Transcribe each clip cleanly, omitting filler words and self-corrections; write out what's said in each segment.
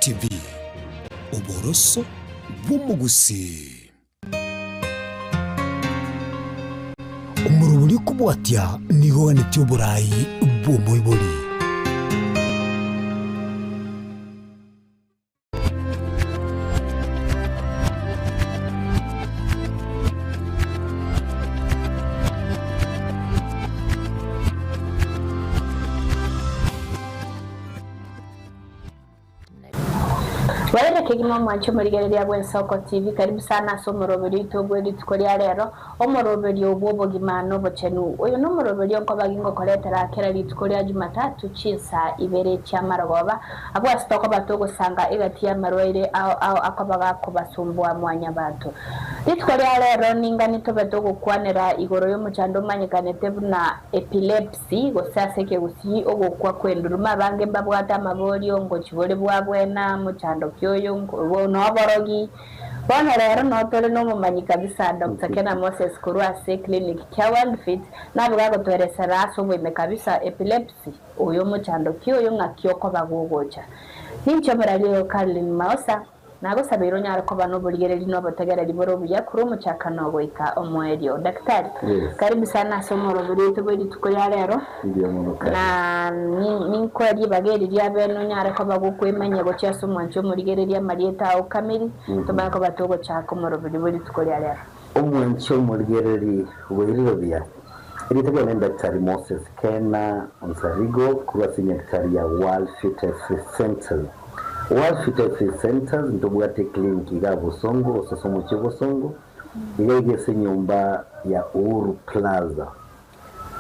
TV, oboroso bw'omogusii. Omorobori okobwatia nigo oganetie oborai bw'omoibori. Boire kegima omwanche omorigereria bw'Ensoko TV, karibu sana ase omoroberio oito bwe rituko ria rero, omoroberio bw'obogima na obochenu. Oyo nomoroberio nkoba gingokoretera kera rituko ria Jumatatu chinsa ibere chi'amarogoba, abwo ase tokoba togosanga egati y'amarwaire ao ao akoba gakobasumbua mwanyabanto. Rituko ria rero ningani tobe togokwanera igoro y'omochando omanyekanete buna epilepsy. Epsi, gose ase ekegusii ogokwa kw'enduruma, abange mbabwate amaborio, ngochi bore bwabwena, mochando ki oyo, noborogi. Bono rero noo tore nomomanyi kabisa Doctor Kena Moses korwa ase eclinic kia World Fit, nabe gagotoeresera ase oboime kabisa epilepsy, oyo mochando ki oyo ng'aki okoba gogocha. Ninche omorari oyo Caroline Maosa. Nagosabeire onyare koba noborigereria na obotegereri bore obuya korwa omochakano goika omoerio. Daktari, Yes. karibu sana ase omoroberi oito bwe rituko ria rero. Mbuya mono kare. Na ni- ninkoe ribaga eri ria bene onyare koba gokwemanyia gochia ase omwancho omorigereria amarieta ao kamiri, tomanye koba togochaka omoroberi bwe rituko ria rero. Omwancho omorigereri bwairire buya. Erieta riane Daktari Moses Kena Onsarigo korwa ase enyagitari ya World Fit Health Centers. World Fit Health Centers ntobwate eclinic iga Bosongo gose ase omochie o Bosongo, iga iga ase enyomba ya Uhuru Plaza,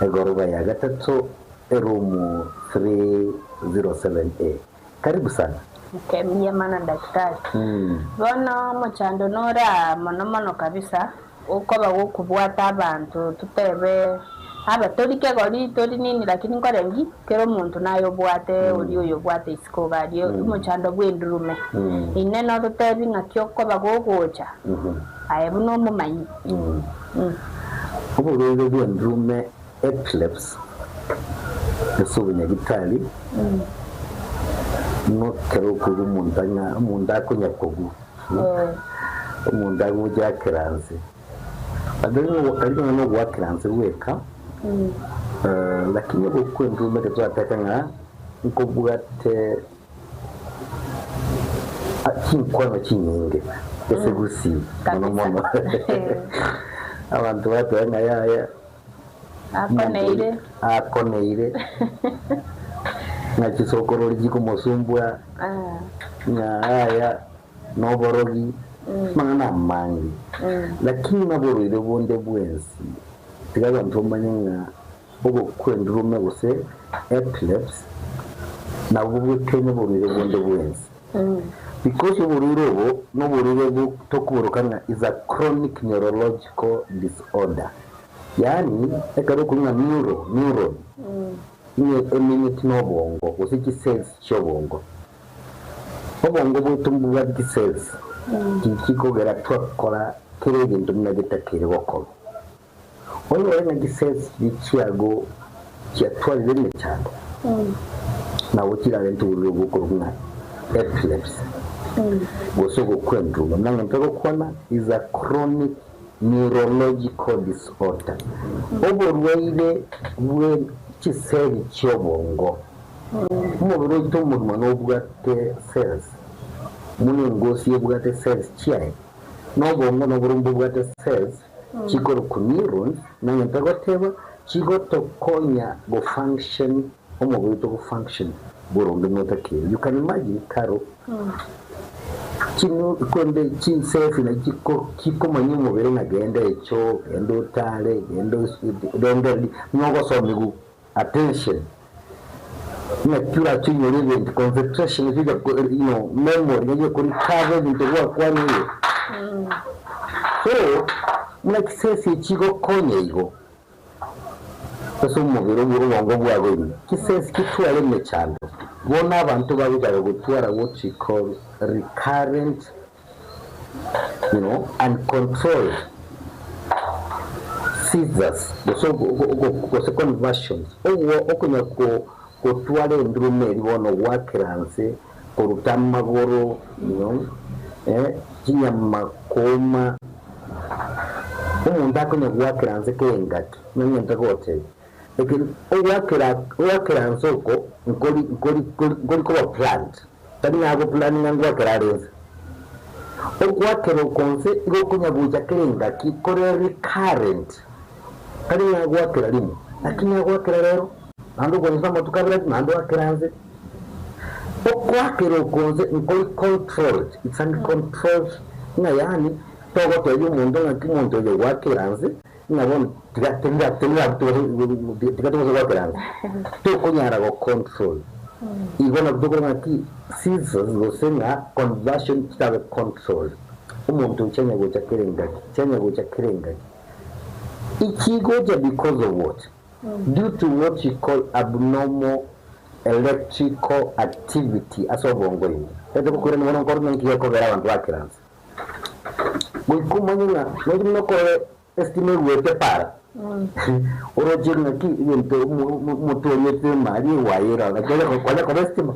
egoroba ya gatato, eroom 307A. Karibu sana. Okay, mbuya mono daktari. Bono omochando nore aa mono mono kabisa, okoba gokobwata abanto totebe aba tori kegori tori nini lakini nkore nki? Kera omonto naye obwate oria oyobwate isiko iga aria omochando bwa endurume. Ine nototebi ng'aki okoba gogocha aye buna omomanyi. Oborwaire bwa endurume Epilepsy, ase obonyagitari, nokero okoigwa omonto ang'a omonto akonya kogwa, omonto agochakera nse, tari ng'a nogoakera nse bweka, lakini ogokwa endurume ekero twateba ng'a nkobwate chinkwano chinyinge ase gusii mono mono, abanto bateba ng'a yaya. Akoneire. Akoneire, ng'a chisokorori chikomosumbua, ng'a aya noborogi, amang'ana amange. Lakini naborwaire bonde bwensi, tiga abanto bamanye ng'a ogokwa endurume gose epilepsy nabo bobwekaine oborwaire bonde bwensi. Because oborwaire obo noborwaire tokoboroka ng'a is a chronic neurological disorder. Yaani, ekero okonywa ng'a neuro, neuron, ng'a emenyeti nobongo, gose chicells chi'obongo. Obongo bwaito mbobwate chicells chiria chikogera twakora kera egento buna getakeire gokorwa. Onyore ng'a chicells chiria chiago chiatwarire emechando, nabo chirarente oborwaire obwo okorokwa ng'a epilepsy, gose ogokwa endurumo. Buna ng'a ntogokwana is a chronic Neurological disorder, oborwaire bwe chiseli chi'obongo. Omobere oito omogima nobwate cells, buna engosi ebwate cells chiaye, na obongo noboro mbobwate cells chikorokwa neurons, na ngento egoteba chigotokonya go function omobere oito go function boronge notakeire. You can imagine Carol, Chinu konde chinsefi na chiko chikomanyia omobere ng'a genda echo, genda otare, genda rengereria, ng'a ogosomiwu, attention, ng'aki orache onyore ebinto, concentration ase ocha ko you know, memory ng'aki oko recover ebinto gwakwanire. So, buna chisesi echi chigokonya igo. Ase omobere obw'obongo bwabo ime, chisesi chitware emechando. Bono abanto bagochaka gotwara what we call recurrent you know, uncontrolled seizures gose gose convulsions, okonya gotwara endurume eria bono goakera nse. Koruta amagoro, you know, eh, chinyama kooma, omonto akonya goakera nse kera engaki, nonye gotebia, ekero ogoakera ogoakera nse oko nkori nkori nkori nkori koba planned, tari ng'a agoplan ng'a ngoakera are nse. Ogoakera oko nse igo okonya gocha kera engaki kore recurrent, tari ng'a agoakera rimo, lakini agoakera rero, naende okonyora amatuko abere naende oakera nse. Okoakera oko nse nkori controlled, it's uncontrolled ng'a yaani togotebia omonto ng'aki omonto oyo ogoakera nse ng'a bono tiga tiga tiga tiga tobase goakera nse. Tokonyara go control. Igo nabo tokorora ng'aki seizures gose ng'a conversion chitabe controlled. Omonto oyo chianya gocha kera engaki, chianya gocha kera engaki. Ichigocha because of what? Due to what you call abnormal electrical activity ase obongo ime. Tari gokoirania bono nkorora ng'a inki gekogera abanto bakera nse. Goika omanye ng'a nonye buna okorora esitima egwete para, oroche ng'aki egento omote oria etema aria ewaya ere naki onya konya koba esitima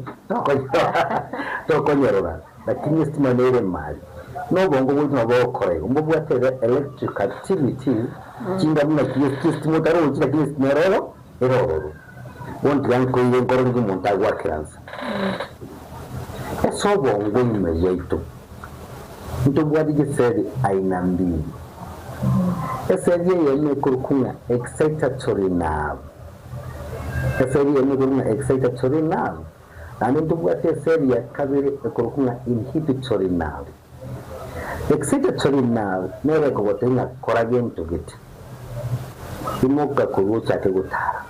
tokonyerora lakini esitima nere ime aria. Na obongo bwaito nabo bogokora igo, mbobwate electric activities Chinga buna chi'estima otarochi, lakini estima ere oro ere ororo. Bono tiga nkoire nkore ng'a omonto agoakera nse. Ase obongo ime yaito ntobwate chiseri aina mbili. Eseri eyemo ekorokwa ng'a excitatory nerve. Eseri eyemo ekorokwa ng'a excitatory nerve. Naende ntobwate eseri ya kabere ekorokwa ng'a inhibitory nerve. Excitatory nerve nere ekogotebia ng'a kora gento gete, imoka korwa ochake gotara.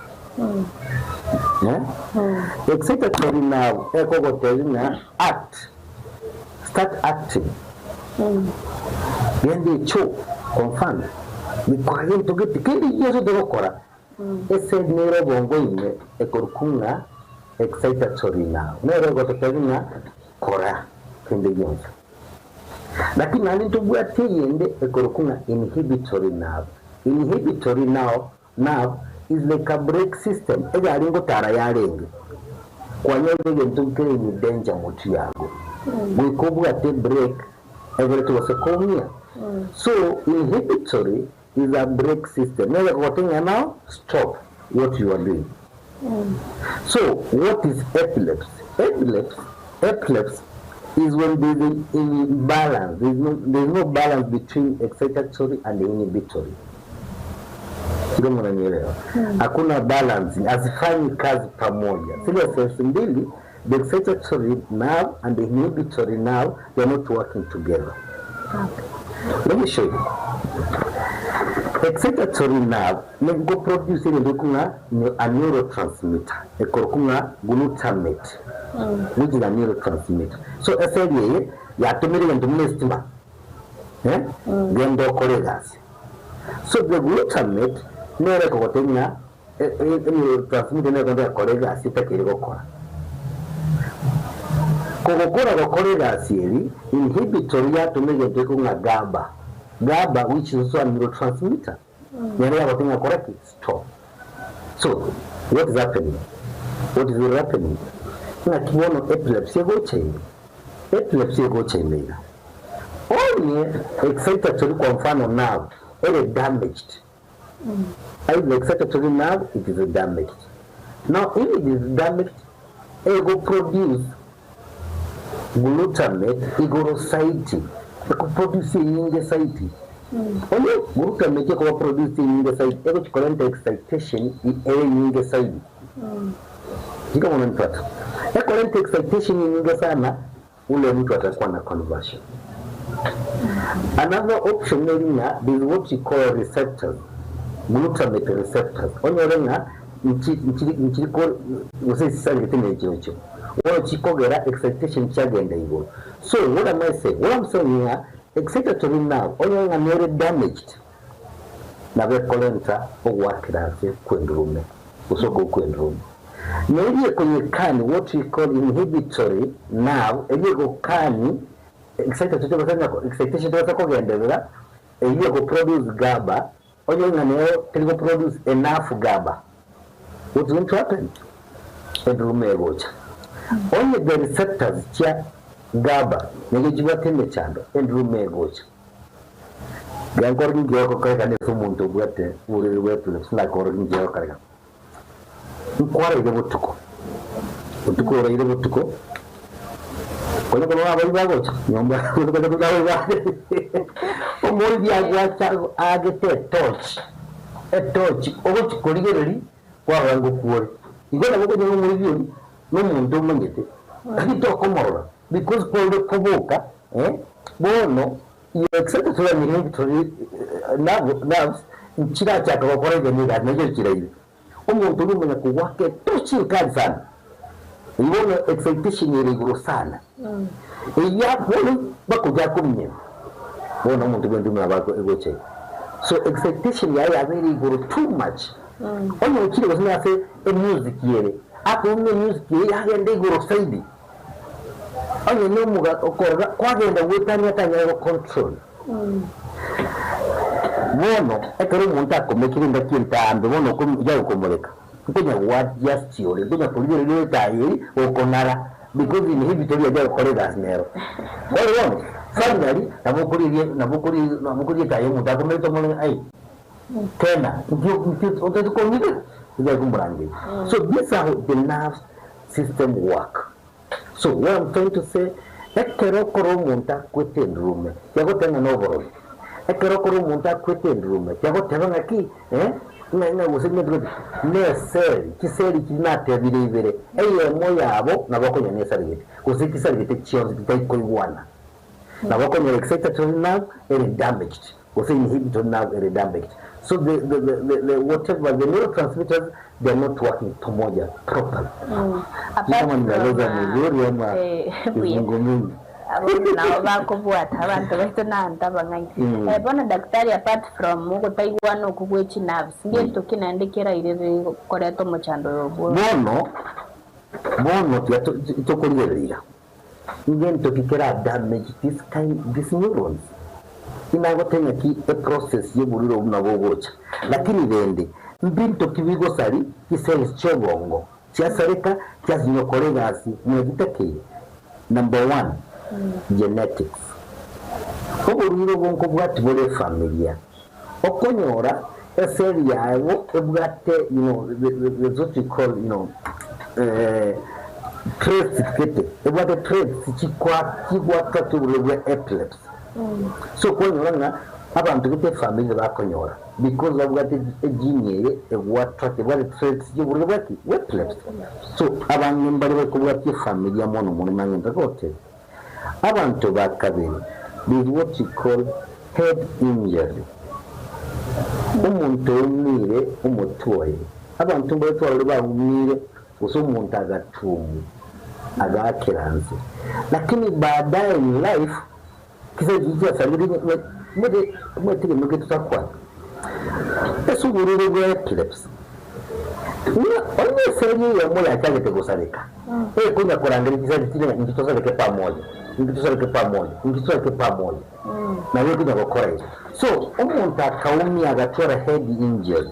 Eh? Excitatory nerve ekogotebia ng'a act, start acting. Genda echoo, kwa mfano, kora gento gete, kende gionsi otagokora, Esegi nere obongo ime ekorokwa ng'a excitatory nerve, nere egototebia ng'a kora kende gionsi. Lakini naende ntobwate eyende ekorokwa ng'a inhibitory nerve. Inhibitory now nerve is like a brake system, egari ngotara yarenge, kwanyorire egento nkere in danger motwe yago, goika obwate ebrake egere tobase koumia. So inhibitory is a brake system nere ekogotebia ng'a now stop what you are doing. So what is epilepsy? Epilepsy, epilepsy is when there is an imbalance, there is no, there is no balance between excitatory and inhibitory. Sio mnanielewa? Hakuna balance, hazifanyi kazi pamoja. Zile cells mbili, the excitatory nerve and the inhibitory nerve, they are not working together. Let me show you. Excitatory nerve nigo produce egento gekorokwa ng'a a neurotransmitter ekorokwa ng'a glutamate which is a neurotransmitter. So eseli eye yatomire egento buna esitima eh, genda okore egasi. So the glutamate nere ekogotebia ng'a Neurotransmitter nere ekogenda egakora egasi etakeire gokora. Kogokora gokora egasi eri, inhibitory yatoma egento eke ng'a GABA, GABA which is also a neurotransmitter, nere yagoteba ng'a kora ki? Stop. So, what is happening? What is really happening? Ng'aki bono epilepsy egocha ime? Epilepsy egocha ime iga. Onye excitatory kwa mfano nerve ere damaged, Either excitatory nerve it is damaged. Now if it is damaged ego produce glutamate igoro saiti, eko produce enyinge saiti. Onye glutamate ekoba produced enyinge saiti egochi korenta excitation ere enyinge saidi. Sijui kama unanipata. Ekorenta excitation enyinge sana ule mtu atakuwa na conversion. Another option neri ng'a there is what you call receptors, glutamate receptors, onyore ng'a nchi nchiri nchiri ko gose chisangete ne chirochio, bono chikogera excitation chiagenda igoro. So what am I saying? What I'm saying ng'a excitatory nerve onyore ng'a nere damaged, nabo ekorenta ogoakera ase kw'endurume, gose okogwa kw'endurume. Na eria ekoyekani, what we call inhibitory nerve, eria egokani excitatory tobasa ng'a excitation tobasa kogenderera, eyio ego produce GABA, onyore ng'a nero teri go produce enough GABA. What is going to happen? Endurume egocha. Onye the receptors chia GABA nigo chibwate emechando, endurume egocha. Genkoro ninki gegokorekana ase omonto obwate oborwaire bwa epilepsy ndakorokia ninki gegokorekana. Nkwaraire botuko, botuko oraire botuko, konya korora abaibwi bagocha nyomba konya korora abaibwi bagocha omoibi agwacha aagete etochi, etochi ogochi korigereria kwarora ngokwa ore. Igo nabo okonyora omoibi oria na omonto omanyete, lakini tokomorora because kwarure koboka eh, bono you are excited tori nerves nchirachaka gokora even egasi nario chiraire. Omonto oria omanya kogoaka etochi enkali sana, eyio bono excitation ere igoro sana, eyio bono bakochaka kominyera, bono omonto bw'ense buna nabo egocha iga. So excitation yaye yabeire igoro too much, onye ochire gose nase emusic ere, akoumia emusic eye yagenda igoro zaidi, onye na omoga okorora kwagenda goetania atanyare gocontrol. Bono ekero omonto akomekire engaki entambe, bono yagokomoreka, nkonya goadjust ore, nkonya korigereria ore etaya eri gokonara because inhibitor yacha gokora egasi nero. Bono bono, finally nabo okorigereria nabo okorigereria nabo okorigereria etaya omonto akomerete omorero ng'a ai, tena nki nki otagete kong'ira? Nigo akomorangeria. So this how the nerves system work. So what I'm trying to say, ekero okora omonto akwete endurume, tiagoteba ng'a noborogi. Ekero okora omonto akwete endurume, tiagoteba ng'a ki eh, ng'a ng'a gose ng'a gose neseri, chiseri chiria natebire ibere, eyemo yabo nabo okonyora nesarigete, gose chisarigete chionsi chitaikoigwana. Nabo okonyora excitatory nerve ere damaged, gose inhibitory nerve ere damaged. So the the the the the whatever the neurotransmitters they are not working pamoja properly. Sijui Apart kama from nimeeleza mzuri ama eh, buya. kizungu mingi. Abwo nabo bakobwata abanto baito naanto abang'aini. Eh, bono daktari apart from ogotaigwana okwo gwe chinerves, ngento ki naende kerairere koreta omochando oyo bwo Bono bono tiga to- tokorigereria iga. Ngento ki kera damage this kind these neurons? Inagotebia ng'aki eprocess yoborwaire obwo buna bogocha. Lakini rende mbinto ki bigosari chicells chiobongo chiasareka chiasinywa gokora egasi buna chitakeire? Number one, genetics. Oborwaire obo nkobwati bore efamilia. Okonyora ecell yabo ebwate you know the the the what we call you know traits gete ebwate traits chikwa chigwatwa oborwaire bwa epilepsy. So kwanyora ng'a abanto gete efamiri bakonyora because babwate egene eye egwatwa ebwate traits chia oborwaire bwa ki? Bwa epilepsy. So abange mbare bakobwatia efamilia mono mono nang'e ndagotebie. Abanto ba kabere, there is what you call head injury. Omonto oumire omotwe oye. Abanto mbare twarorire baumire gose omonto agatuomwa agaakera nse. Lakini baadaye in life kisa ekio kiasarire omanyete omanyete egento nkeri totakwana. Ase oborwaire bwa epilepsy, ng'a onye eseri eyemo yachagete gosareka, ekonya korangeria chisari chiria ng'a inki tosareke pamoja, inki tosareke pamoja, inki tosareke pamoja, nabo ekonya gokora igo. So, omonto akaumia agatwara head injury,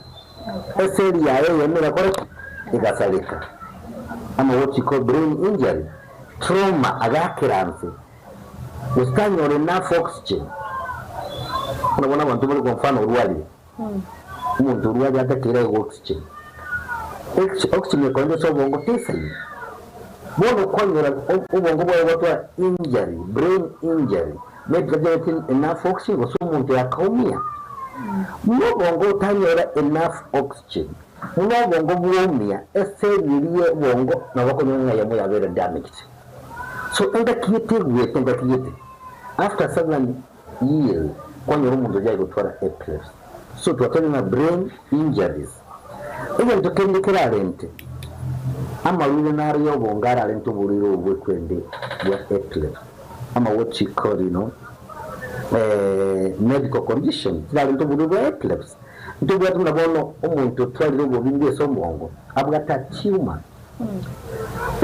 eseri yaye eyemo egakora ki? Egasareka. Ama what you call brain injury, trauma, agakera nse. Gose tanyora enough oxygen. Buna bono abanto bare kwa mfano orwarire, omonto orwarire atakeire aegwe oxygen. Oxygen ekoenda ase obongo tesaini. Bono kwanyora obongo bwaye gwatwara injury, brain injury, maybe tanyareti enough oxygen gose omonto yakaumia. Buna obongo otanyora enough oxygen, buna obongo bwaumia, ecell eria ya obongo nabo okonyora ng'a eyemo yabeire damaged. So engaki gete eguete engaki gete after 7 years kwanyora omonto oria aigotwara epilepsy. So twatebire ng'a brain injuries egento kende kerarente amarwaire naro ya obongo ararente oborwaire obo bwekwende bwa epilepsy ama what you call you know medical condition chirarente oborwaire bwa epilepsy. Ntobwate buna bono omonto otwarire obobimbe ase omongo abwate a tumor.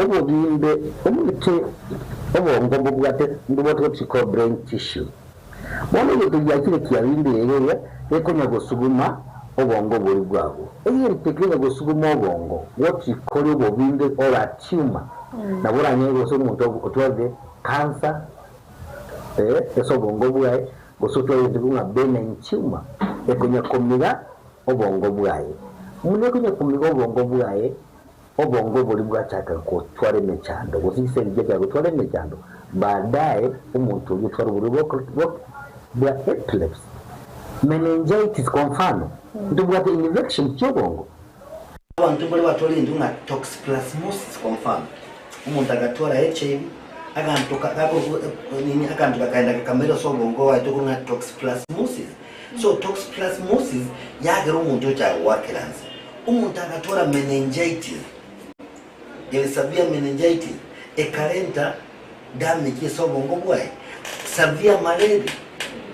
Obobimbe omanyete obongo mbobwate mbobwate what you call brain tissue. Bono egento giachire kiabimbire iga iga gekonya gosuguma obongo boria bwago. Egento kekonya gosuguma obongo what you call obobimbe or a tumor. Nabo oranyore gose omonto otwarire cancer ase obongo bwaye, gose otwarire egento korwa ng'a benign tumor ekonya komiga obongo bwaye. Buna ekonya komiga obongo bwaye, obongo boria bwachaka gotwara emechando, gose chisegi chiachaka gotwara emechando, baadaye omonto oria otwara oborwaire bwa epilepsy, meningitis kwa mfano, ntobwate infection chi'obongo. Abanto mbare batwara egento ng'a toxoplasmosis kwa mfano, omonto agatwara HIV, aganto ka gakorokwa nini aganto gakaenda gakamera ase obongo bwaye tokorwa ng'a toxoplasmosis. So toxoplasmosis yagera omonto ochaka goakera nse. Omonto agatwara meningitis, ere severe meningitis, ekarenta damage ase obongo bwaye, severe malaria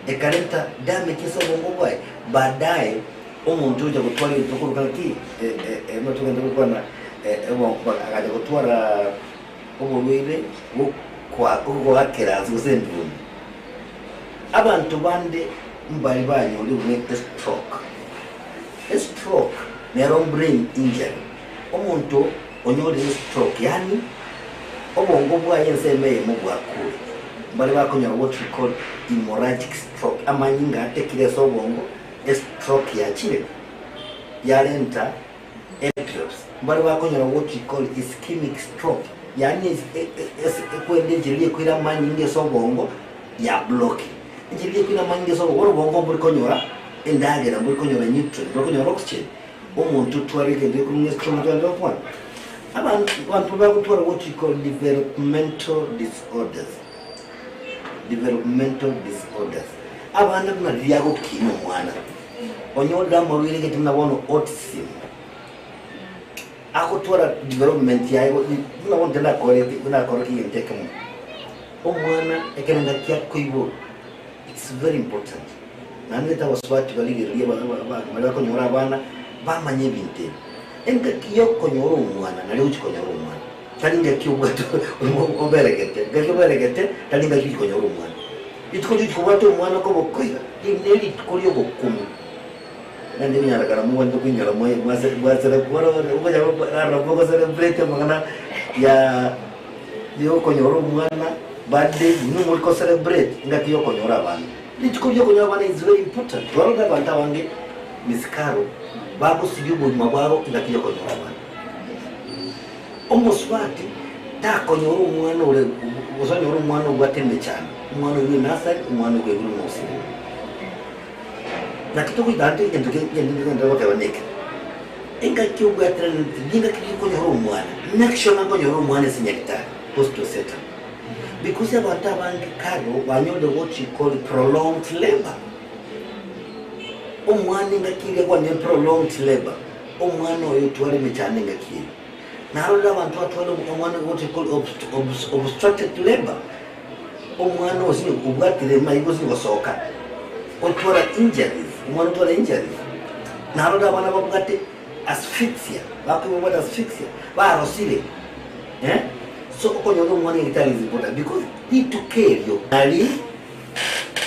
ekarenta damage ase obongo bwaye, baadaye omonto ocha gotwara egento tokoroka ng'aki buna togenda gokwana agacha gotwara oborwaire bwa ogoakera nse gose endurumi. Abanto bande mbare banyorire buna estroke. Estroke nero brain injury. Omonto onyorire estroke yaani obongo bwaye ensemo eyemo bwakure. Mbare bakonyora what we call hemorrhagic stroke, amanyinga atekire ase obongo, estroke yachire yarenta epilepsy. Mbare bakonyora what we call ischemic stroke, yaani ekwenda enchera eria ekoira amanyinga ase obongo ya blocking. Enchera eria ekoira amanyinga ase obongo, bono obongo mbori konyora endagera, mbori konyora nutrient, mbori konyora oxygen. Omonto otware egento gekorwa ng'a estroke togende gokwana. Abanto abanto bagotwara what we call developmental disorders, developmental disorders. Abana buna riria agokina omwana, onyorire amarwaire gete buna bono autism, agotwara development yaye go buna bono tindakoreti buna nakorokia egento ekemo, omwana ekero engaki akoiborwa, it's very important. Naende reta abasubati barigererie baria bakonyora abana, bamanye ebinto ebi. Engaki yokonyora omwana nario ogochia konyora omwana, tari ngaki obwate oberegete, engaki oberegete tari ngaki ogochia konyora omwana. Rituko riogochia kobwata omwana koboko iga, eri nerituko riobokumu. Naende onyarokana mobwanete koinyora mogo celebrate amang'ana ya yokonyora omwana birthday, inwe more ko celebrate engaki yokonyora abana. Rituko riokonyora abana is very important. Rora abanto abange misikaro bagosiria obogima bwabo engaki yokonyora abana. Omosubati takonyora omwana ore gose onyore omwana obwate emechando, omwana oirwe nursery, omwana okoigurwa nosiri. Naki togoika ante egento kende goteba neke, engaki obwateraneti nengaki rikonyora omwana, make sure ng'a nkonyora omwana ase nyagetari, hospital setup. Because abanto abange karo banyorire what you call prolonged labour. Omwana engaki eria kwanire prolonged labour, omwana oyo otware emechando engaki eyio. Narorire abanto batware omwana what you call obstructed labour, omwana osinye obwatire maiga osinye gosoka, otwara injuries, omwana otwara injuries. Narorire abana babwate asphyxia, bakoigwa babwate asphyxia, barosire eh. So okonyora omwana nyagetari is important because rituko erio nari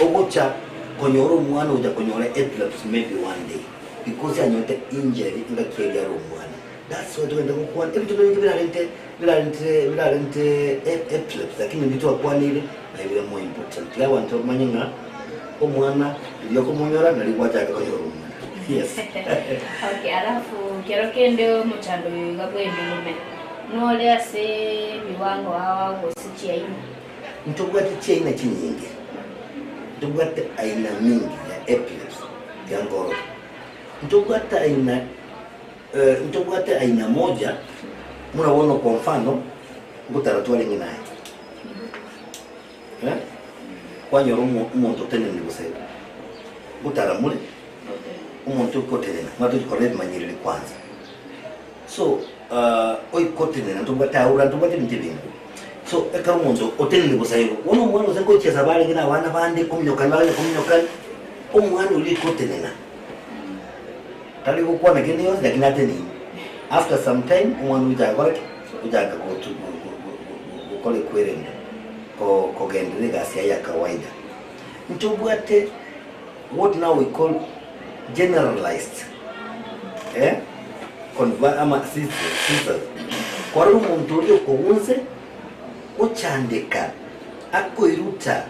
ogocha konyora omwana ogocha konyora epilepsy maybe one day because anyorete injury engaki eria are omwana. That's why togende gokwana ebinto ebinge birarente birarente birarente epilepsy lakini ebi twakwanire naye bire more important. Tiga abanto bamanye ng'a omwana riria okomonyora nari gwachaka konyora omwana. Yes. Okay, alafu kero kende omochando oyo iga bw'endurume nore ase ebiwango ao ao gose chiaina? Ntobwate chiaina chinyinge, ntobwate aina mingi ya epilepsy tiga nkorokia. Ntobwate aina ntobwate aina moja buna bono kwa mfano ngotara twarenge naye eh, kwanyora omonto otenenire gose ngotara more omonto okotenena omanyete ochi korora ebimanyereri kwanza so oikotenena ntobwate aura ntobwate ebinto ebinge so ekero omonto otenenire bosa igo bono omwana gose ngochiesa barenge na abana bande kominyokani baganya kominyokani omwana oria oikotenena tari gokwana kende gionsi lakini ateneine after some time omwana oria ochaka gokora ki? Ochaka gotu gokora ekwerende kogenderera egasi yaye ya kawaida. Ntobwate what now we call generalized eh, conva ama seizures. Kwarora omonto oria okogunse, gochandeka, akoiruta,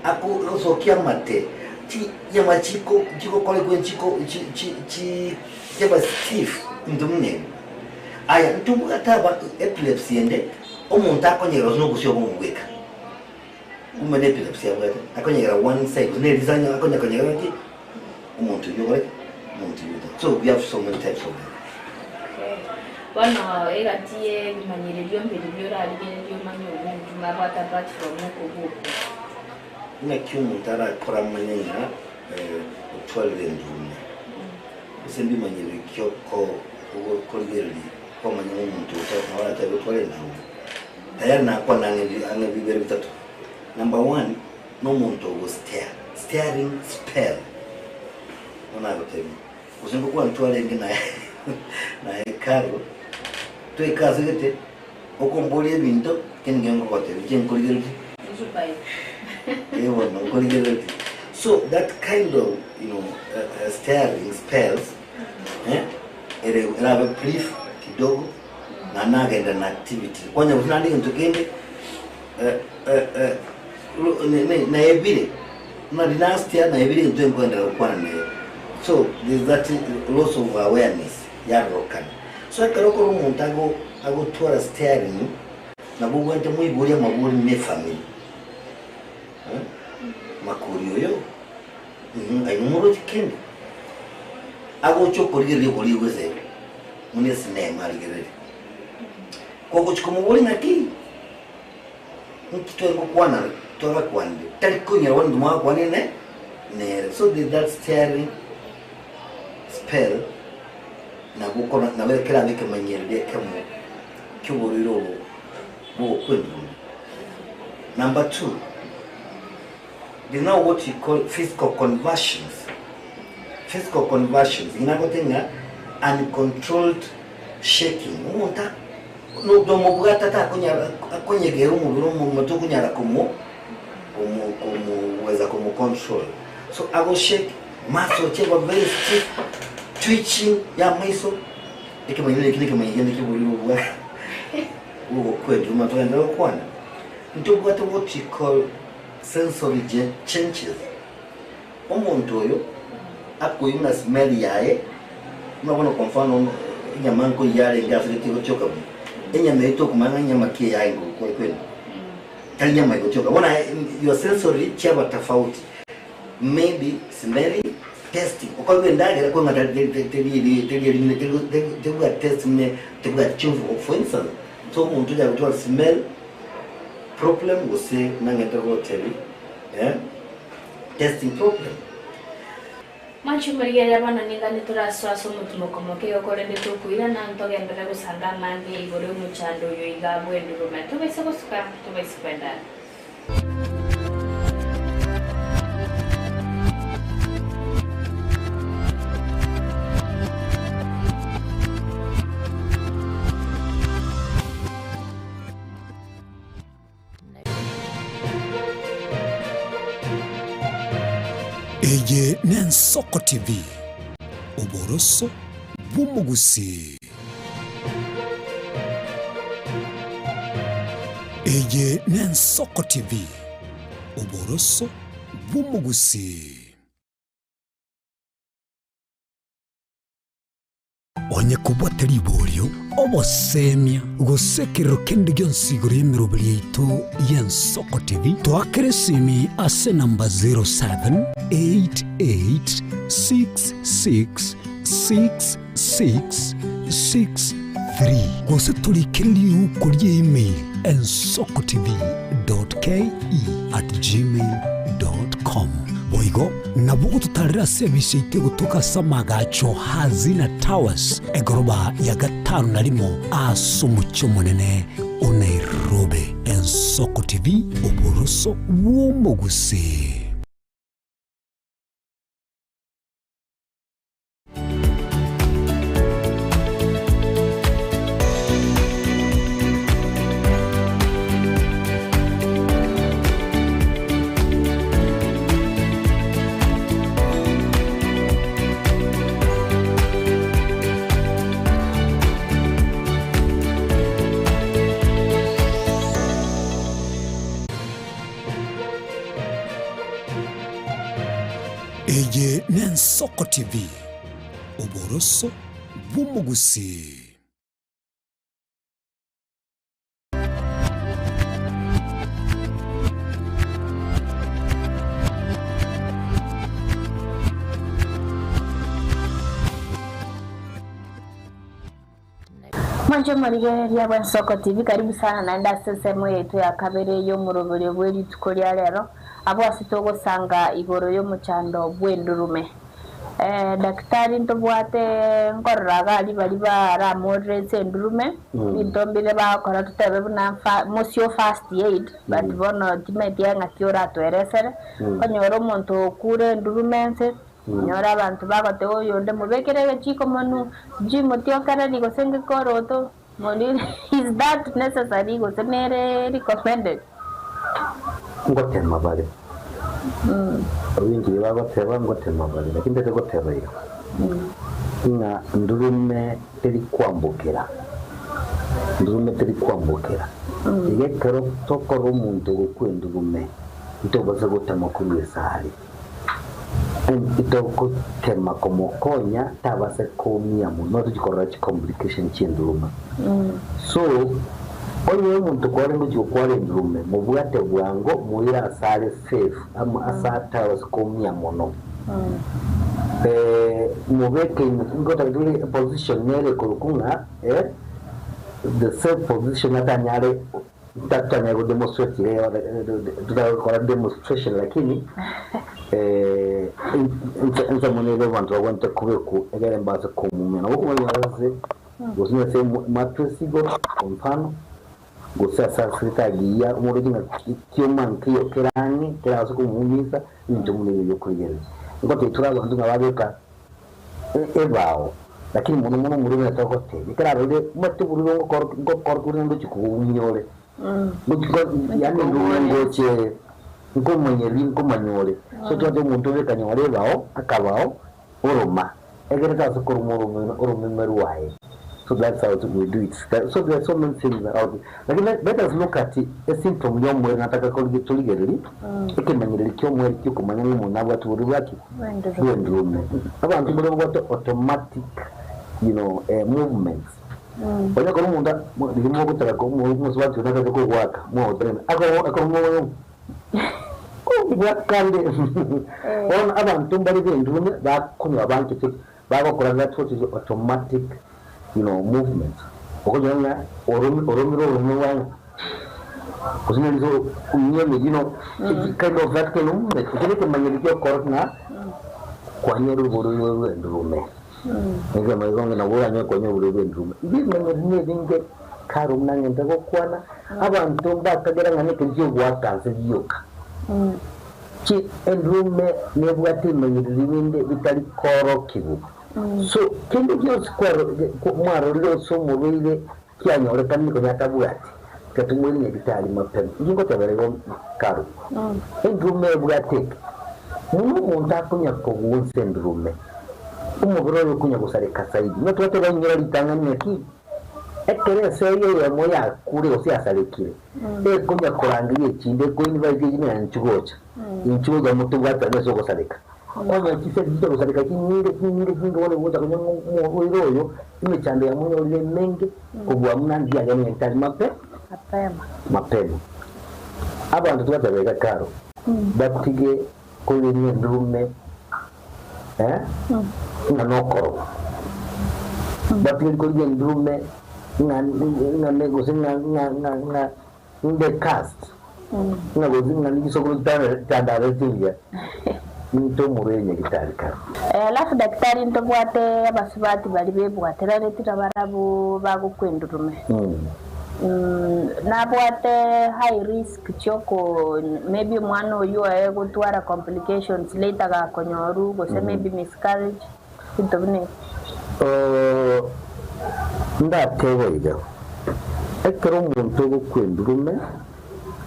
akosokia amate, chinyama chiko chigokora chiko chi chi chi chiaba stiff, ebinto buna ebio. Aya, ntobwate aba epilepsy ende, omonto akonyegera gose na obosio obomo bweka. Kumbe ne epilepsy abwate, akonyegera one side, gose na eriso akonya konyegera ki? Omonto oyio okore ki? Omonto oyio ocha. So we have so many types of them. Okay. Bono egati y'ebimanyererio mbiri biorarigererie omanye omonto ng'abwate apart from okobua okwo. Naki omonto arakore amanye ng'a otwarire endume, gose mbimanyererio ki okorigereria kwamanya ng'a omonto oyo nabo aratebe otware endume? Tayari nakwana ang'e ang'e bibere bitato. Number one, nomonto ogo stare, staring spell, bono nagotebia, gose ngokwana twarenge naye naye Carol, twaika ase gete, okomboria ebinto, ekio nigo nkogotebia, inche nkorigeretie, eh bono nkorigeretie. So that kind of you know staring spells eh, ere erabe brief kidogo, naende nagenda na activity, kwanya gose naende egento kende naebire, buna riria nasitia naebire egento nkoenderera gokwana nere. So there is that loss of awareness yarorokana. So ekero okora omonto ago agotwara steering, nabo obwenerete moiborie amabori ne efamiri, makori oyo aye nomoroche kende? Agocha okorigereria okoria gose buna esinema arigereria. Kogochia komoboria ng'aki? Nki tware gokwana twagakwanire, tari konyora bono intwe mwagakwanire ne nere. So there's that staring spell nabo okora nabo kerabe ekemanyererio ekemo ki'oborwaire obo bw'ogokwenduruma. Number two, there's now what we call physical convulsions. Physical convulsions, iga nagote ng'a uncontrolled shaking, omonto Nomobwate takonyara akonyegera omobere omogima tokonyara komo komo komoweza komo control so ago shake muscle chiaba very stiff twitching ya amaiso ekemanyereri eki nekemanyi kende kiborire obwa bwogokweduruma togenderere gokwana ntobwate what we call sensory changes Omonto oyo akoigwa ng'a smell yaye, buna bono kwa mfano enyama nkoiyia arenge ase gete egotioka buya, enyama eyio tokomanya ng'a enyama ki eyaye ngokwa kwene, tari nyama egotioka. Bono aye your sensory chiaba tofauti, maybe smelling, tasting, okoigwa endagera koigwa ng'a tari teri teri teri teri tebwati taste buna tebwati chumvi for instance, so omonto onye agotwara smell problem gose nang'ete gotebi eh. Testing problem. Mwanche morigereria bono niga nitorasoe ase omotimoko moke igo korende tokoirana ntogenderere gosanga amange igoro y'omochando oyo iga bw'endurume. Tobaise gosuka, tobaise kwendana. Eye n'Ensoko TV, oboroso bw'omogusii. Eye n'Ensoko TV, oboroso bw'omogusii. Onye kobwate riborio, obosemia, gose ekerero kende gionsi igoro y'emeroberi yaito y'Ensoko TV, toakere esimi ase enamba 0788666663 gose torikere riuko rie email ensokotv.ke@gmail.com. Boigo Nabo gototarera ase ebise yaito egotoka ase amaagacho Hazina Towers, egoroba ya gatano na rimo ase omochie omonene o Nairobi. Ensoko TV, oboroso bw'omogusii. Eye n'Ensoko TV, oboroso bw'omogusii. Mwanche omorigereria bw'Ensoko TV, karibu sana naende ase ensemo yaito ya kabere y'omoroberio bwe rituko ria rero, abwo ase togosanga igoro y'omochando bw'endurume. Eh, daktari ntobwate nkorora iga aria baria baramorire ase endurume, ebinto mbire bagokora totebe buna fa mosio first aid, but bono timanyeti ng'aki oratoeresere, okonyora omonto okure endurume ense, Onyore abanto bagoteba oyonde, Mobekere egechiko monwe, sijui motiokereri gose ngekoroto, morire, is that necessary gose nere recommended? Ngotema bare. Abinto ebi bagoteba ngotema bare, lakini ntari goteba iga, ng'a ndurume teri kwambokera, ndurume teri kwambokera. Iga ekero tokorora omonto ogokwa endurume, ntobasa gotema korwa esare. Togotema komokonya tabase koumia mono tochia korora chicomplication chi'endurume. So onye omonto kwarenge gochia gokwara endurume mobwate bwango moire ase are safe ama ase atabase koumia mono. Mobeke in ngotaka tore position nere ekorokwa ng'a the safe position atanyare Totanyare go demonstrate iga totare gokora demonstration lakini inse mono ere abanto bagwenerete kobekwa egere mbase komumia. Nabo okomanya ase gose nase mattress igoro kwa mfano, gose ase asirete agiya omoroche ng'a kioma nkeiyo kere ang'e kerabase komoumisa, ebinto buna ebio biokorigereria. Ngotebi tore abanto ng'a babeka ebao, lakini mono mono omorwoti nere togotebia, ekero arorire omanyete oborwaire ngokor ngokor kore naende ochia koumia ore, ngochi ko yaani ndume ngoche ere, nkomonyeria nkomanya ore. So twateba omonto obeka nyora ebao, akabao, oroma, egere tase koroma orome oromeme rwaye. So that's how we do it. So there are so many things out there. Lakini let, let us look at esymptom ya omweri nataka korigia torigererie, ekemanyererio kia omweri kia okomanya ng'a omonto nabwate oborwaire bwaki? Bw'endurume. Abanto mbare babwate automatic you know, eh, movements. Onye ekero omonto riria mogotaka omosubati onde atagete kogoaka, mwagotenena, akoro akoroma oyo kande bono abanto mbare b'endurume bakonywa banchete Bagokora that what is automatic you know movement okonyora ng'a oromi oromire oromio rwa ng'a gose neriso omia emeyio you know it's kind of that kind of movement ekio nekemanyereri giokorokia ng'a kwanyora oborwaire bwa endurume nekemanyereri ng'a nabo oranyore kwanyora oborwaire bwa endurume. Ebimanyereri nebinge kare buna ng'ente gokwana abanto mbakagera ng'a nekeri kiogoaka nse gioka. Ki endurume nebwate ebimanyererio binde bitari koorokigwa. So kende gionsi mwarorire ase omorwaire kianyorekanire konya atabwati, tiga tomoire nyagitari mapema. Inche ngotebera igo Carol, endurume ebwate eke, buna omonto akonya kogunsa endurume, omobere oye okonya gosareka zaidi. Buna twateba inyora ritang'ani ng'aki, ekero esegi eyemo yakure gose yasarekire, Ekonya korangeria echinde, ekoinvite echinde ng'a inchuo gocha, inchuo gocha motobwatane ase ogosareka. Onye chisegi chicha gosareka chinyinge chinyinge chinyinge bono gocha konya ng'a omorwaire oyo emechando yamonyorire emenge kobua buna ndiagende nyagetari mape Mapema. mapema. Abanto togoteba iga karo, batige koirania endurume eh, ng'a nokorogwa, batige korigia endurume ng'a ng'a ne gose ng'a ng'a ng'a ng'a nde cursed, ng'a gose ng'a chisokoro chitandareti buya, into omorwaire nyagitari kare. Alafu daktari ntobwate abasubati baria bebwateraneti nabarabwo bagokwa endurume. Nabwate high risk chioko maybe omwana oyio oye gotwara complications later gakonyorwa gose maybe miscarriage ebinto buna ebio. Ndatebe iga, ekero omonto ogokwa endurume,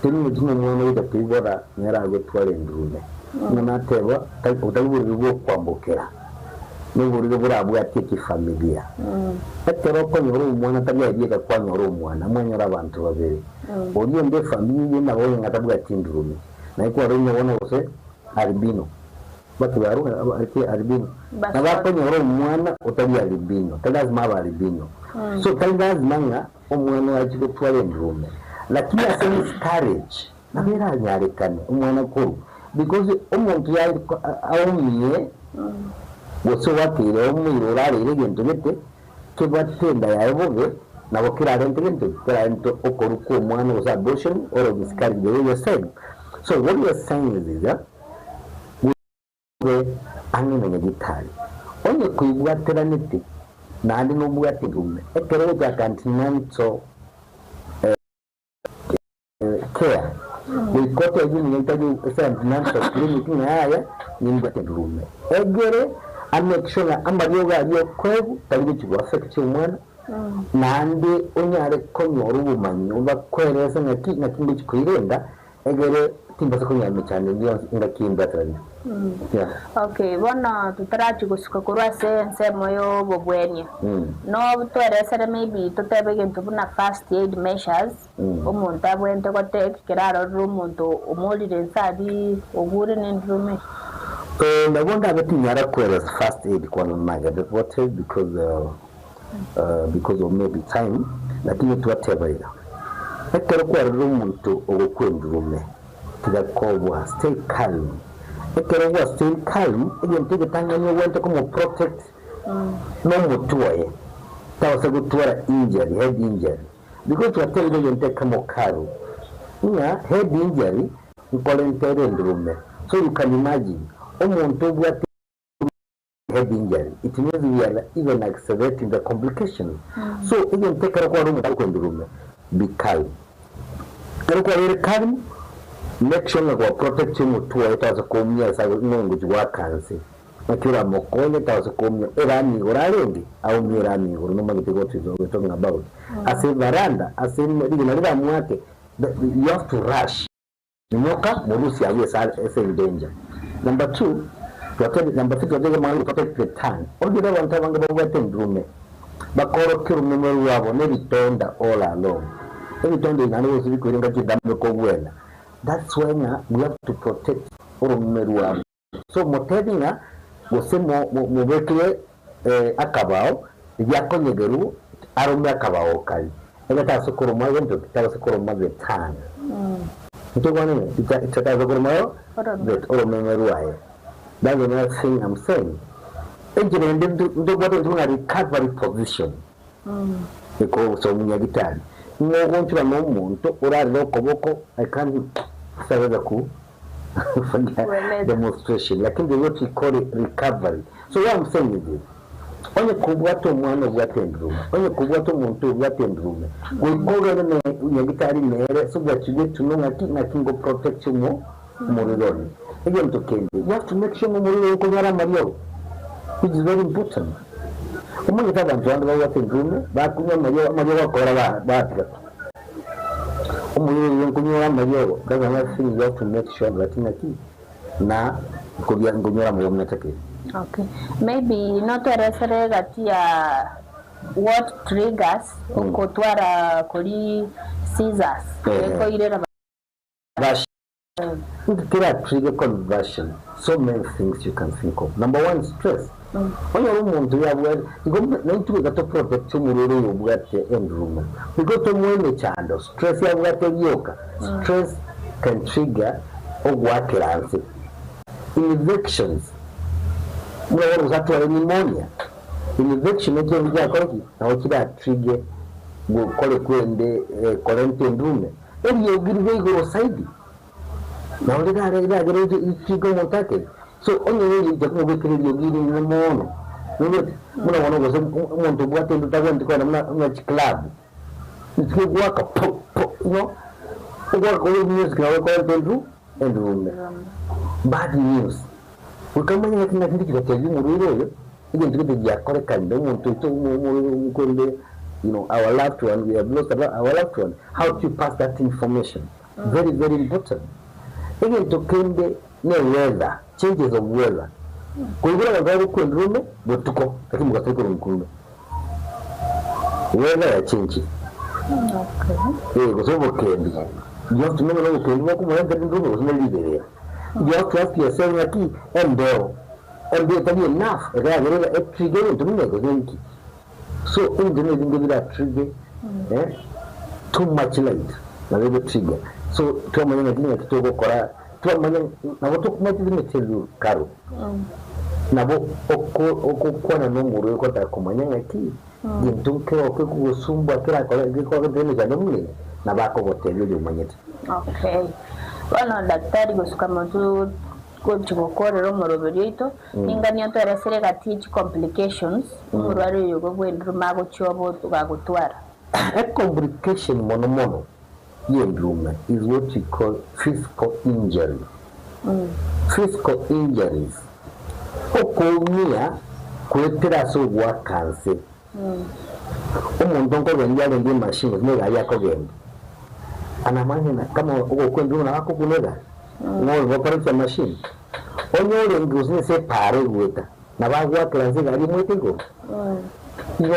teri ng'a omwana ogocha koibora nere agotwara endurume. Buna nateba, tari boriri bw'okwambokera, noboriri borabwatie chifamilia. Ekero okonyora omwana tari aye bieka kwanyora omwana, mwanyora abanto babere. Oria onde efamiri eye nabo onye ng'a tabwati endurume, naye kwarorire bono gose albino. Batigarwe ake albino. Basore. Nabo akonyora omwana otari albino, tari lazima abe albino. So tari lazima ng'a omwana oyo achie gotwara endurume. Lakini ase miscarriage, nabo eranyarekane omwana korwa because omonto ya aumie gose oakeire omoira orareire egento gete, kebwatete enda yaye bobe, nabo kerarente gento ki? Kerarente okorwa kwa omwana gose abortion or miscarriage the way you are saying. So what we are saying is this, eh, Obe ang'e na Nyagitari, onye koibwateranete naende nobwate erume, ekero ogochaka antenatal care, goika otebie omonyagitari ase antenatal clinic ng'a yaya nimbwate erume, egere a make sure ng'a amariogo aria okoegwa tari gochi go affect omwana, naende onyare konyora obomanyi obakoerese ng'aki ng'aki ngochi koirenda Egere timbasa konyora emechando ende yonsi engaki embwateranie. Yeah. Okay, bono totarachia gosuka korwa ase ensemo ya obobwenia, no tweresere maybe totebe egento buna first aid measures, omonto abwenerete gotake ekero arorire omonto omorire nse aria ogure nendurume. Nabo ndabe tinyara koeresa first aid kwanza nagende gote because because of maybe time, lakini twateba iga, ekero kwarorire omonto ogokwa endurume, tiga kobua, stay calm. Ekero gwa stay calm, egento egetang'ani ogwenerete komo protect nomotwe oye, tabasa gotwara injury, head injury. Because twatebire egento ekemo kare, ng'a head injury nkorenta ere endurume. So you can imagine, omonto obwate. head injury it means we are even accelerating the complications so egento ekero kwarora omonto agokwenda orume be calm ekero kwabeire calm make sure ng'a gwa protect omotwe oye tobasa koumia ase ago ng'a ngochi goaka nse naki oramokonye tobasa koumia erami igoro arenge aumie erami igoro nomanyete what is we talking about ase evaranda ase rigena riramoake the you have to rush. Minyoka morusie agwo ase ase in danger. Number two, twatebire number three twatebire amang'ana protect the tongue. Orogere abanto abange babwate endurume, bakorokia oromeme rwabo na ebitonda all along. Ebitonda ebi naende gose bikoira engaki entambe kogwena. That's why ng'a we have to protect oromeme rwabo. So motebi ng'a gose mo mo mobekere akabao riria akonyegerwa arome akabao karia, egere tase koroma gento ki? Tabase koroma the tongue. Ntokwane ng'a ita tase koroma the oromeme rwaye. That's another thing I'm saying. Enchera ende ntobwate intwe ng'a recovery position ekogosa omunyagitari ng'a ogonchora na omonto orarere okoboko I can't sitaweza ku Kueleza. demonstration lakini the what we call recovery so what I'm saying is this onye kobwata omwana obwate endurume onye kobwata omonto obwate endurume goika ogende ne nyagitari nere ase obwachigwa etuno ng'aki ng'aki ngo protect omo omorwire one egento kende you have to make sure ng'a omorwire oyo okonyora amariogo which is very important omanyete abanto bande babwate endurume bakunywa amariogo amariogo akora ba batiga. Omoyio oyo nkonyora amariogo, that's another thing you have to make sure that ng'aki na nkoria nkonyora amariogo buna takeri. Okay. Maybe notoeresere egati ya what triggers okotwara kori seizures ekoirera Rush. Inki kera trigger conversion? So many things you can think of. Number one, stress. Onyore omonto yabwate igo naintwe goika to protect omorwere oyo obwate endurume because tomoe emechando stress yabwate rioka stress can trigger ogoakera nse infections buna bono gose atware pneumonia infection ekero kiakora ki nabo chira trigger gokore kwende korenta endurume Eriogi rire igoro zaidi, nao rirare riragere ritige omonto ake. So onye riria komobekera eriogi rinene mono, noigwete? Buna bono gose omonto obwate endo tagwenereti kogenda buna buna chiclub, isiko egoaka po po you know, ogoaka kwa emusic nabo ekorenta endu endurume. Bad news, goika omanye ng'aki ng'aki ndiki gotebia omorwaire oyo, Egento gete giakorekanire, omonto oito omokunde, you know, our loved one, we have lost our loved one, how do you pass that information? Very, very important. Egento kende ne weather, changes of weather. Koigora abanto bagokwa endurume botuko, lakini mogaso ekero nkume. Weather ya change. Eh, gose obokendi. You have to know ng'a nobokendi bokomorentera endurume gose ne riberera. You have to ask yourself ng'aki embeo, embeo etari enough ekeragerera etrigger ebinto buna ego genki. So ebinto buna ebinge biratrigger eh, too much light nabo egotrigger. So twamanya ng'aki ng'aki togokora, twamanya nabo tokomanyete let me tell you Carol, nabo oko okokwana na omorwaire okotaka komanya ng'aki gento nkero kekogosumbua kerakore gekogotere emechando buna eye, nabo akogotebia oria omanyete. Okay. Bono daktari gosuka motwe gochi gokorera omoroberi oito, ninganie otoeresere egati ye chicomplications omorware oyo igo bw'endurume agochia obo gagotwara. A complication mono mono y'endurume is what we call physical injury. Physical injuries, okoumia goetera ase ogoaka nse. Omonto nkogendia arenge emachine gose negari akogendia, anamanyena kama ogokwa endurume nabo akokuna egari, ng'o oyo gokorekia emachine. Onye orenge gose nase epaara egoeta, nabo agoakera nse egari emoete igoro. Igo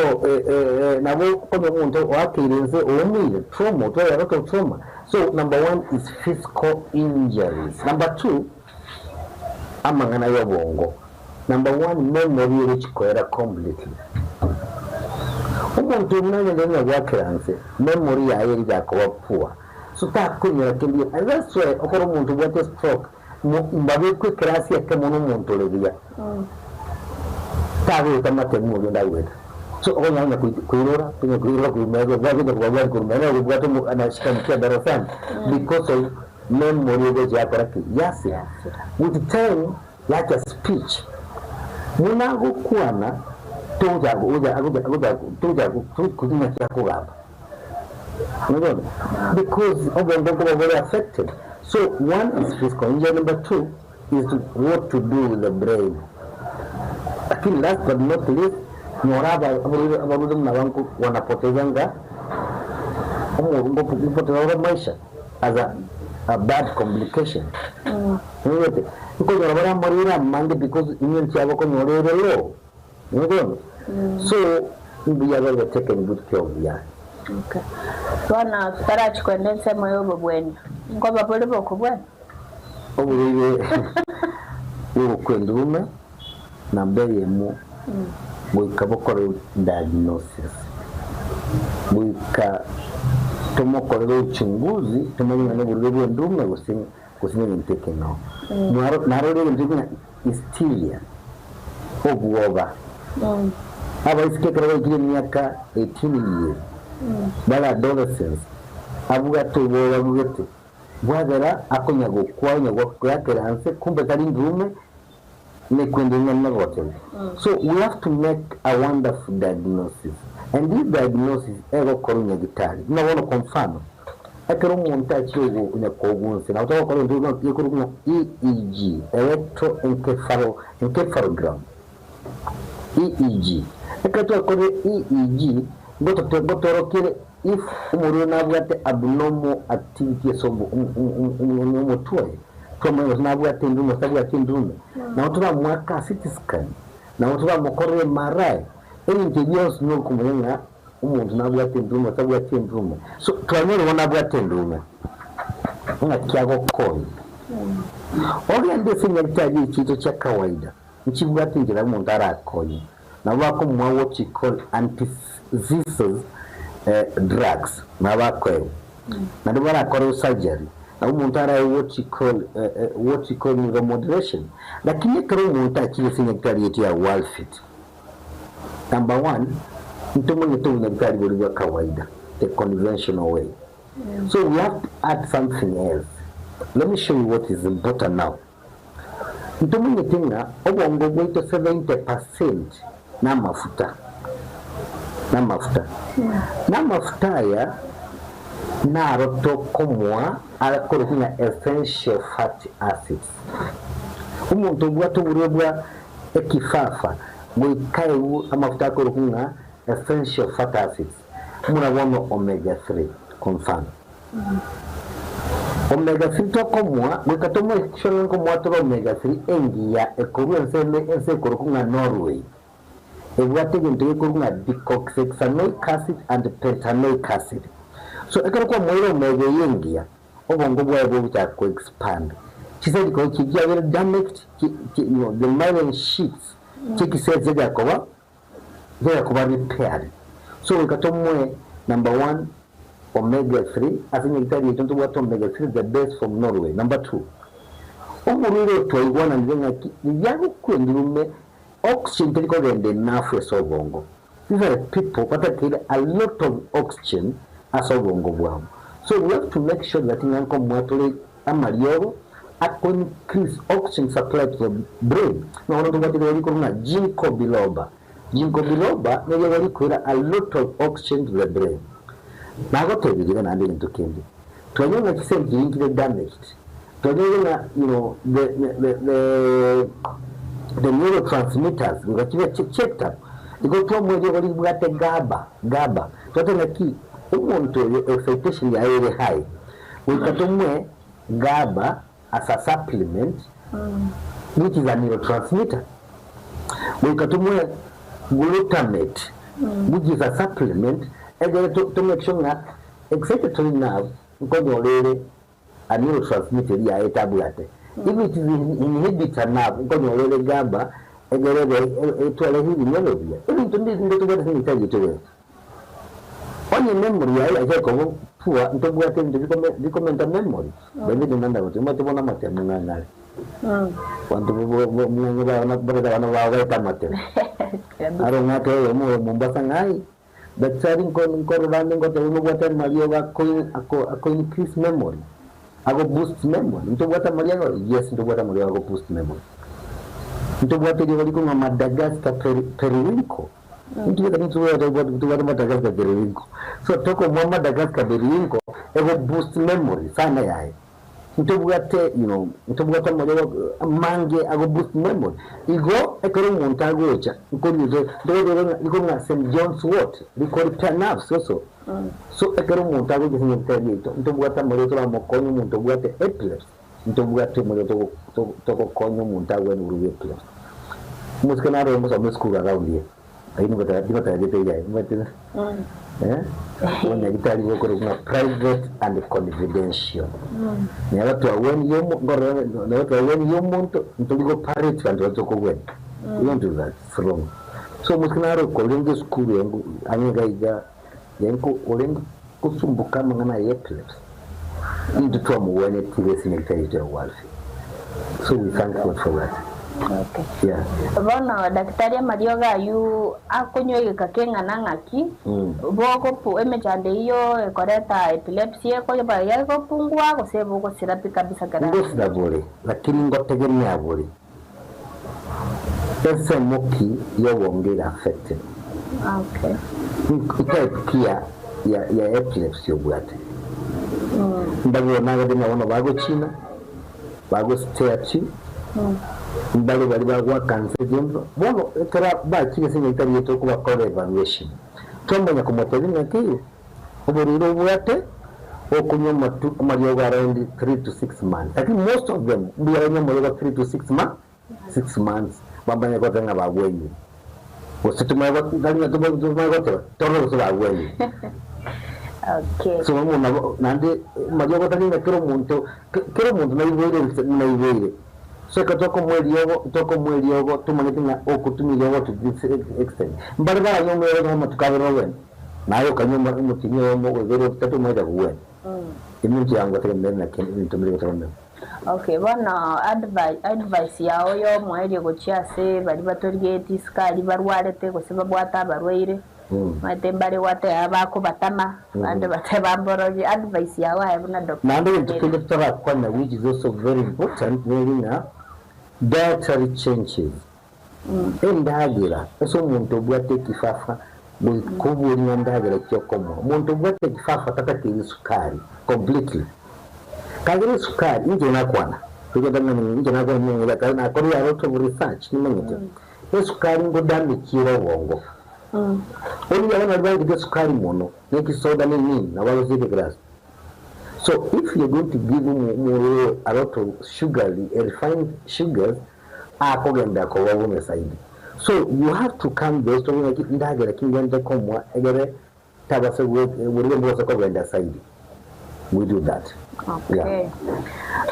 nabo okonyora omonto oakeire nse oumiire, trauma, otware a lot of trauma. So number one is physical injuries. Number two, amang'ana ya obongo. Number one, memory ere chikoera completely. Omonto oyio nagende ng'a goakera nse, memory yaye eri gakoba poor. So takonyora kende gionsi. And that's why okora omonto obwate stroke, mo mbabekwe ekerasi ekemo na omonto ore buya. Tagoeta amatemu oria onde agoeta. So okonyora onye koirora, onye koirora korwa magega, bwagenda kobabwati korwa magega, obwate omo anashika mkia darasani because of memory egocha yakora ki? Yasira. With time Yacha speech buna agokwana togocha ng'aki akogamba onaona because obongo nkoba bore affected so one is physical injury number two is to what to do with the brain lakini last but not least nyora abarwaire abarwaire buna aba wanapotezanga nkopoteza bare maisha as a bad complication. Omanyete, nkonyora bare amarwaire amange because immunity yabo okonyora ere low. Omanyete bono? So, mbuya babe taken good care of buya. Okay. Bono totarachia kogenda ensemo ya obobwenia, nkoba bore bokobwenia? Oborwaire bw'ogokwa endurume namba eyemo goika bokore diagnosis, goika tomokorere uchunguzi tomanye ng'a noborwaire bw'endurume gose gose negento ekeng'ao. Mwaro narorire egento eke ng'a hysteria, obwoba. Abaiseke ekero baikire emiaka 18 years, bare adolescents, abwate obwoba bugete, bwagera akonya gokwa onya goakera nse kumbe tari ndurume nekwende ng'a nagotebe. So we have to make a wonderful diagnosis and this diagnosis egokorwa nyagitari. Buna bono kwa mfano, ekero omonto achire ogo onya kogunse nabo togokora egento buna gekorokwa ng'a EEG, electro enkephalo enkephalogram, EEG. Ekero twakorire EEG, ngotote ngotorokiere if omorwire nabwate abnormal activity ase obo omo omotwe oye. Twamanya gose nabwate endurume gose tabwati endurume, nabo toramoake a CT scan, nabo toramokorere MRI, ebinto ebi bionsi nokomanya ng'a omonto nabwate endurume gose tabwati endurume. So twanyora igo nabwate endurume, ng'aki agokonya? Ogende ase enyagetari echiito chia kawaida, nchibwate enchera omonto arakonye, nabo bakomoa what you call anti-seizures drugs, nabo bakoegwa. Naende barakore surgery, nabo omonto arae what you call what you call neuromodulation. Lakini ekero omonto achire ase enyagetari yaito ya Worldfit, number one, ntomanyete obonyagetari boria bwa kawaida, the conventional way. So we have to add something else. Let me show you what is important now. Ntomanyete ng'a obongo bwaito 70 percent namafuta, namafuta. Namafuta aya naro tokomoa akorokwa ng'a essential fatty acids. Omonto obwate oborwaire bwa ekifafa goika aegwe amafuta akorokwa ng'a essential fatty acids, buna bono omega 3 kwa mfano. Omega 3 tokomoa, goika tomoe chionye nkomoa tore omega 3 engiya ekorwa ensemo ense ekorokwa ng'a Norway. Ebwate egento gekorwa ng'a dicoxexanoic acid and pentanoic acid. So ekero kwamoeire omega eye engiya, obongo bwaye bogochaka ko expand. Chisegi korwa chi chiabeire damaged, chi chi you know, the myelin sheaths chi'echisegi chiachaka koba chiachaka koba repaired. So goika tomoe number one omega 3, ase nyagetari yaito ntobwate omega 3 the best from Norway. Number two, omorwaire oyo twaigwananire ng'aki riria agokwa endurume oxygen teri kogenda enough ase obongo. These are people batakeire a lot of oxygen ase obongo bwabo. So we have to make sure that ng'a nkomoa tore amariogo ako increase oxygen supply to the brain. Ng'a bono ntobwate eriogo rikorwa ng'a Ginkgo biloba. Ginkgo biloba neriogo rikoira a lot of oxygen to the brain. Nagotebirie iga naende egento kende, twanyora ng'a chisemi chiria nchire damaged, twanyora ng'a you know the the the the neurotransmitters goika chibe checked up, igo twamoa eriogo ribwate GABA, GABA, twateba ng'aki omonto oyo excitation yaye ere high, goika tomoe GABA as a supplement which is a neurotransmitter, goika tomoe glutamate which is a supplement egere to make sure ng'a excitatory nerve nkonyora ere a neurotransmitter eria yaye etabwate. If it is inhibitor nerve nkonyora ere GABA egere ebe etware healing ebe buya. Ebinto mbire tobwate ase engencho yaito gento. Onye memory yaye yachaka koba poor ntobwate ebinto bikomenta memory. David naende agoteba omanyete bono amatemu ng'ang'e are. Abanto ng'ang'e barete abana bao baete amatemu. Aro omwaka oyomo oyo Mombasa ng'a aye daktari nkorora ande ngoteba nobwate amariogo ako increase memory, ago boost memory. Ntobwate amariogo? Yes ntobwate amariogo ago boost memory. Ntobwate eriogo rikong'a Madagascar periwinkle. Intwe tobwate Madagascar periwinkle. So tokomoa Madagascar periwinkle ego boost memory sana yaye. Ntobwate you know ntobwate amariogo amange ago boost memory. Igo ekero omonto agocha nkonywa ntobwate rikong'a St John's wort riko repair nerves also. So ekero omonto agocha ase nyagetari yaito ntobwate amariogo toramokonye omonto obwate epilepsy. Ntobwate omorero togokonya omonto agwene korwa bw'epilepsy. Omosike naro oyo ngosoma esukuru around here, lakini ngotaebete eyaye, omanyete eh, obonyagitari bokorokwa ng'a private and confidential. Neba twagwenirie omo nkorora neba twagwenirie omonto, ntori go parade abanto baria tokogwenia. We don't do that, it's wrong. So omosike naro okorenge esukuru engo ang'e iga iga. Yainko orenge gosumboka amang'ana aya epilepsy, intwe twamogwenetie ase nyagetari yaito ya Walfi. So we thank God for that. Okay. Yeah. Bono daktari amariogo aywo akonywa egeka keng'ana ng'aki, bogopu emechando eyio ekoreta epilepsy ekoba yagopungua gose bogosira pi kabisa kera. Ngosira bore, lakini ngotegemea bore. Ensemo ki y'obongo ere affected? Okay. Type ki ya ya ya epilepsy obwate? Mbare nagete ng'a bono bagochina, bago stare chi, mbare baria bagoaka nse gento, bono ekero bachire ase nyagetari yaito okobakora evaluation, twamanya komotebia ng'aki Oborwaire obwate okonywa amatu amariogo around 3 to 6 months lakini most of them mbuya banywe amariogo 3 to 6 ma 6 months bamanye goteba ng'a bagwenyire gose tomanye go tari ng'a tomanye goteba torore gose bagwenyire. Okay. So bono nabo naende amariogo tari ng'a kera omonto kera omonto naiboire gose naiboire so ekero tokomoa eriogo tokomoa eriogo tomanyete ng'a okotumia eriogo to this extent mbare baranywe amariogo onye amatuko abere ogende. Naye okanywa omotienyi oyomo goika ere otato omanyete kogwena. Eminto yango tegemere naki ebinto mbire gotoromera. Okay, bono advice yao y'omoerio gochia ase baria batorigetie isiko aria barwarete gose babwate abarwaire, omanyete mbare gwateba bakobatama, abande bateba mborogi, advice yao aye buna Doctor Naende egento Nyaberi. kende totarakwana which is also very important neri ng'a dietary changes. Endagera, ase omonto obwate ekifafa, goika oborie ng'a ndagera ki okomoa. Omonto obwate ekifafa tatakeiri sukari completely. Kagere esukari, inche nakwana, inche nakwana nakorire a lot of research nimanyete, esukari ngodamage ere obongo. Onye abana baria bangete esukari mono, ne chisoda ne nini, nabo bagosieka ekerasi. So if you're going to give omorwire a lot of sugary, refined sugars, akogenda koba buna zaidi. So you have to come there tobe ng'aki ndagera ki ngente komoa egere tabase borwire mbobase kogenda zaidi. We do that. Okay.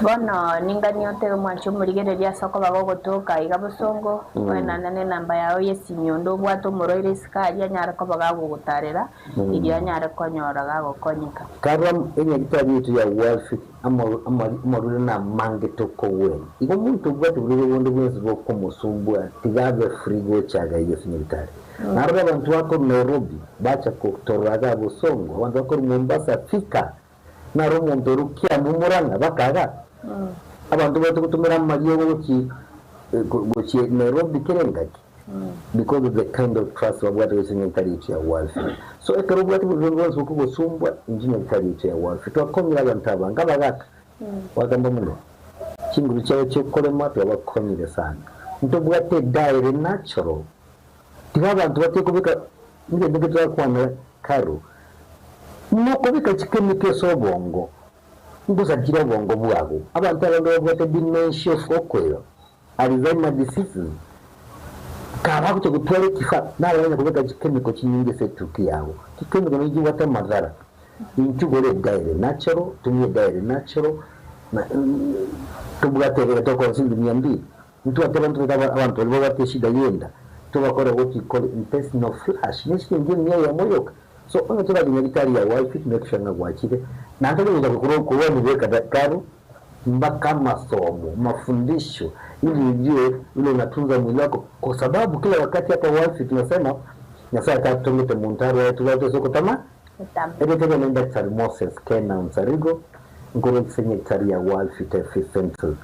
Bono ninganie otebe mwanche omorigereria ase okoba gogotoka iga bosongo, oenane na enamba yao y'esimi onde obwate omorwaire isiko aria anyare koba gagogotarera, erio anyare konyora gagokonyeka. Karora enyagitari yaito ya Worldfit amarwaire namange tokogwenia. Igo omonto obwate oborwaire bonde bwensi bokomosumbua tiga abe free gocha iga iga ase nyagitari. Narora abanto bakorwa Nairobi bacha kotorora iga Bosongo, abanto bakorwa Mombasa, Thika, naro omonto orwa Kiambu Murang'a bakaga. Abanto baete gotumera amariogo gochi gochia Nairobi kera engaki because of the kind of trust babwate gochia nyagitari yaito ya Worldfit. So ekero obwate oborwaire bwonsi bokogosumbua inchuo nyagitari yaito ya Worldfit. Twakonyire abanto abange abagaka bagamba mono chinguru chiabo chiokorema twabakonyire sana. Ntobwate edawa ere natural Tiga abanto batige kobeka egento eke twakwana karo, nokobeka chikemiko ase obongo, ngosakire obongo bwago. Abanto abange babwate dementia of okoeba, Alzheimer diseases, kabagocha gotwara ekifa nabanyanya kobeka chikemiko chinyinge ase etuki yabo. Chikemiko nigo chibwate amadhara. Inchuo gore edawa ere natural, tumia edawa ere natural, na tobwate egere tokorosia shilingi mia mbili. Ntwateba ntobeke abanto baria babwate eshida y'enda, tobakore what we call intestinal flush, ne eshilingi emia eyemo yoka. So onye torari nyagitari ya Wyfit make sure ng'a gwachire, naende tari gocha korwa bweka karo mpaka amasomo, mafundisho ili ujue vile unatunza mwili wako kwa sababu kila wakati hapa Wyfit tunasema Nyasaye tatotongete monto arwaye tobwate ase ogotama Erieta riane Daktari Moses Kena Onsarigo, nkorwa ase nyagitari ya World Fit Health Centers.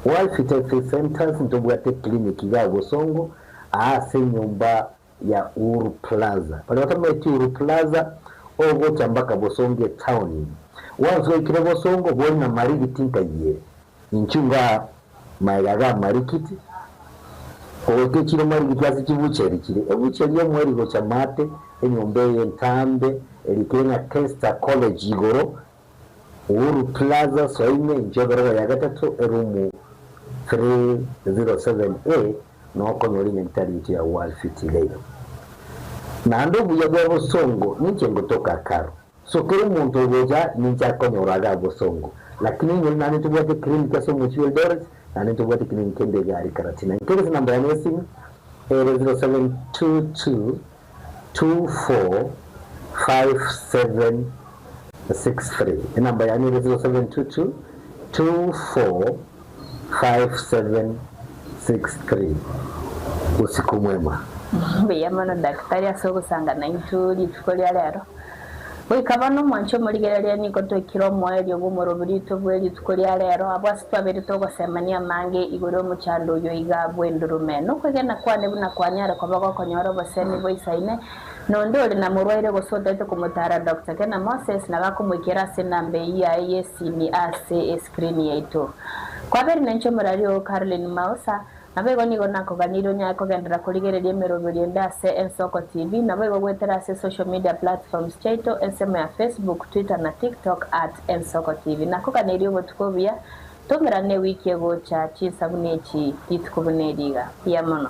World Fit Health Centers ntobwate eclinic igaa Bosongo, aa ase enyomba ya Uhuru Plaza. Baria batamaeti Uhuru Plaza, ogocha mpaka Bosongo etown ime. Once gwaikire Bosongo, bori na Marigiti nkayie. Inchuo igaa maega ga Marikiti, ogoika echiro Marigiti ase chibucheri chire. Ebucheri y'omweri gocha maate, enyomba eye entambe, erikire ng'a Kester College igoro, Uhuru Plaza, Soime, inchuo egoroba ya gatato, erumu 307A, noo okonyora enyagitari yaito ya World Fit iga iga. Naende obuya bwa bosongo ninche ngotoka Karo. So kera omonto ogocha ninche akonyora iga bosongo. Lakini inyore naende ntobwate clinic ase omochie o Eldoret, naende ntobwate clinic ende iga aria Karatina. Nkere ase enamba yane y'esimi ere 0722 2457 63. Enamba yane ere 0722 2457 63. Usiku mwema. Mbuya mono Daktari ase ogosanga naintwe rituko ria rero. Goika bono omwanche omorigereria nigo toikire omoerio bw'omoroberi oito bwe rituko ria rero, abwo ase twabeire togosemania amange igoro y'omochando oyo iga bw'endurume. Nokwegena kwane buna kwanyare koba gokonyora obosemi boisaine, na onde ore namorwaire gose otaete komotara Doctor Kena Moses nabo akomoikera ase enamba eyio yaye y'esimi ase escreen yaito. Kwabeire nainche omorari oo Caroline Mausa, Naboigo nigo nakoganirie onyare kogenderera korigereria emeroberio ende ase Ensoko TV, naboigo goetera ase social media platforms chiaito, ensemo ya Facebook, Twitter na TikTok at Ensoko TV. Nakoganeirie obotuko obuya, tomerane ewiki egocha chinsa buna echi, rituko buna eri iga. Mbuya mono.